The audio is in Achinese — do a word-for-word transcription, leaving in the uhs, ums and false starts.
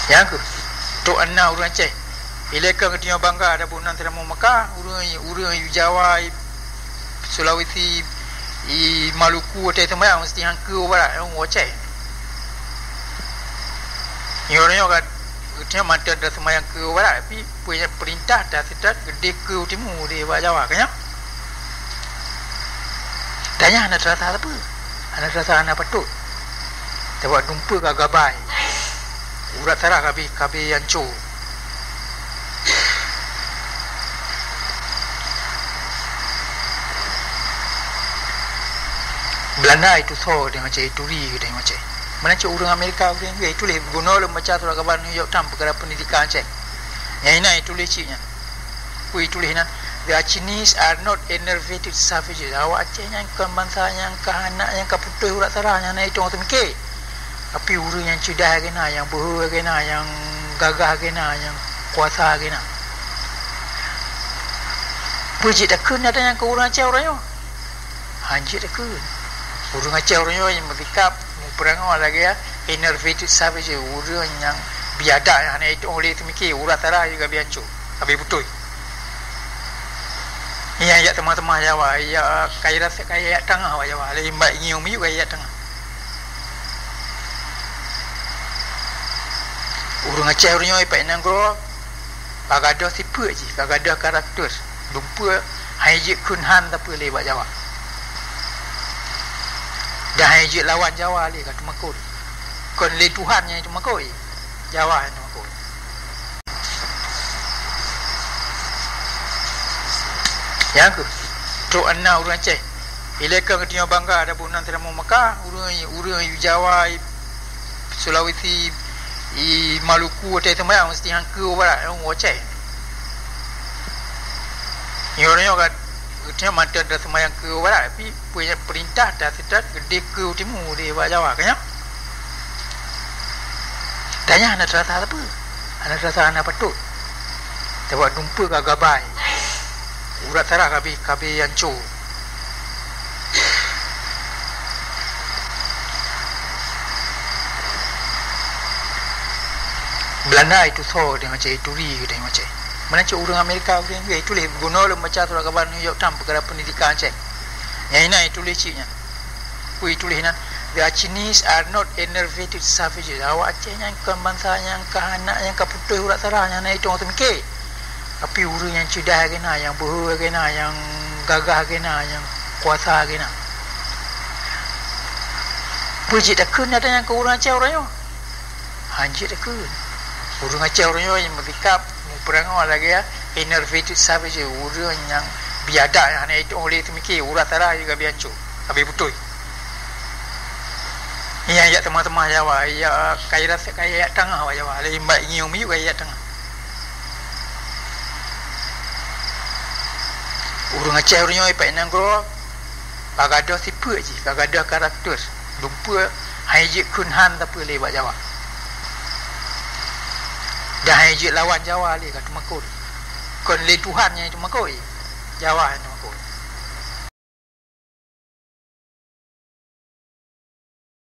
Nyan keuh, trok na ureuëng Aceh. Ilée ka geutanyoe bangga ada bunan teurimong Mekah, ureuëng, ureuëng Jawa, Sulawesi, i Maluku, watée seumayang meusti han keu barat, ureuëng Aceh. Nyoe, nyoe ka geutanyoe mantong da seumayang keu barat, tapi peurintah da seutôt geude keu timu di bak Jawa, kan nyan? Tanya hana terasa apa? Hana terasa hana patut. Sebab dumpeue ka gabai. Urat sarah kabi, kabi anco. Belanda itu so dia macam itu ri dia macam. Mana cak ureuëng Amerika ureuëng dia tulis guna lom baca surat khabar New York Times perkara pendidikan Aceh. Yang ina tulis cik nya. Kui tulis nan, "The Chinese are not enervated savages." Awak Aceh nyan kon bansa nyang ka hana, nyang ka putôh urat sarah, nyang na itu teumiké. Tapi ureuëng nyang ceudah lagée na, nyang beuhe lagée na, nyang gagah lagée na, nyang kuasa lagée na. Peue jeuet takheun ada nyang keu ureuëng Aceh uroe nyoe? Han jeuet takheun. Ureuëng Aceh uroe nyoe nyang meusikap, meupeurangau lagée enervated savages, ureuëng nyang biadab, nyang hana itu oleh teumiké, urat sarah juga bianco, tapi beutôi. Iya, yak teumah-teumah Jawa, yak kaya rasa kaya yak tangah awak Jawa. Lain bak ngieng miyup kaya yak tangah. Ureuëng Aceh ureuëng nyoe ipak inang groe, ka gadôh sifeuet jih, ka gadôh karakter. Dumpeue hai jeuet kheun han sapeue lé bak Jawa. Dan hai jeuet lawan Jawa lé ka teumakot. Kon lé Tuhan nyang teumakot, Jawa nyang teumakot. Nyan keuh, trok na ureuëng Aceh. Ilée ka geutanyoe bangga ada bunan teurimong Mekah, ureuëng, ureuëng Jawa, Sulawesi, i Maluku, watée seumayang meusti han keu barat, ureuëng Aceh. Nyoe, nyoe ka geutanyoe mantong da seumayang keu barat, tapi peurintah da seutôt geude keu timu di bak Jawa, kan nyan? Tanya hana terasa apa? Hana terasa hana patut. Sebab dumpeue ka gabai. Urat sarah kabi, kabi anco. Belanda itu so dia macam itu ri dia macam. Mana cak ureuëng Amerika ureuëng dia tulis guna lom baca surat khabar New York Times perkara pendidikan Aceh. Yang ina tulis cik nya. Kui tulis nan, "The Chinese are not enervated savages." Awak Aceh nyan kon bansa nyang ka hana, nyang ka putôh urat sarah, nyang na itu teumiké. Tapi ureuëng nyang ceudah lagée na, nyang beuhe lagée na, nyang gagah lagée na, nyang kuasa lagée na. Peue jeuet takheun ada nyang keu ureuëng Aceh uroe nyoe? Han jeuet takheun. Ureuëng Aceh uroe nyoe nyang meusikap, meupeurangau lagée enervated savages, ureuëng nyang biadab, nyang hana itu oleh teumiké, urat sarah juga bianco, tapi beutôi. Iya, yak teumah-teumah Jawa, yak kaya rasa kaya yak tangah awak Jawa. Lain bak ngieng miyup kaya yak tangah. Ureuëng Aceh ureuëng nyoe ipak inang groe, ka gadôh sifeuet jih, ka gadôh karakter. Dumpeue hai jeuet kheun han sapeue lé bak Jawa. Dan hai jeuet lawan Jawa lé ka teumakot. Kon lé Tuhan nyang teumakot, Jawa nyang teumakot.